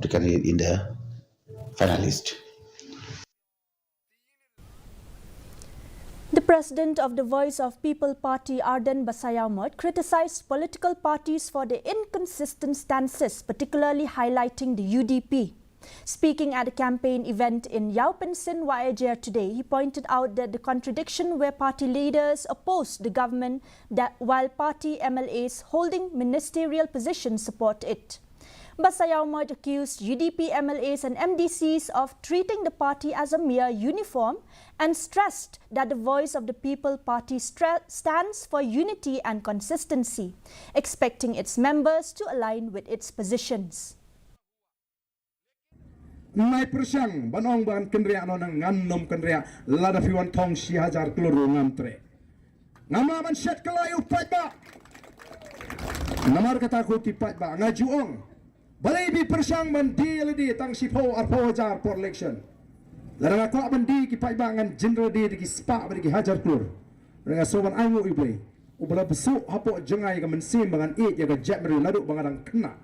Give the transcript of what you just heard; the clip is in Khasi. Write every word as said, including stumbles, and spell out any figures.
to candidate in the finalist. The president of the Voice of People Party, Ardent Basaiawmoit, criticized political parties for their inconsistent stances, particularly highlighting the U D P. Speaking at a campaign event in Yawpinsin Wahiajer today, he pointed out that the contradiction where party leaders oppose the government that while party M L As holding ministerial positions support it. Basaiawmoit accused U D P M L As and M D Cs of treating the party as a mere uniform and stressed that the Voice of the People Party stra- stands for unity and consistency, expecting its members to align with its positions. Nai pyrshang ban ong ban kynriah no nang ngam nom kynriah lada phi wan thong shi hajar klur ruh ngam treh. Ngam lah ban shet kalai u paidbah. Namar kata ko ki paidbah nga ju ong. Balei phi pyrshang ban die lade tang shiphew arphew hajar por election. Lada nga kwah ban die ki paidbah ngan jin lade da ki spah bad ki hajar klur. Nga so ban ai nguh ïa u Blei. U Blei bsuh hapoh jngai ka mynsiem ba ngan ïeit ïa ka jaitbynriew naduh ba nga dang khynnah.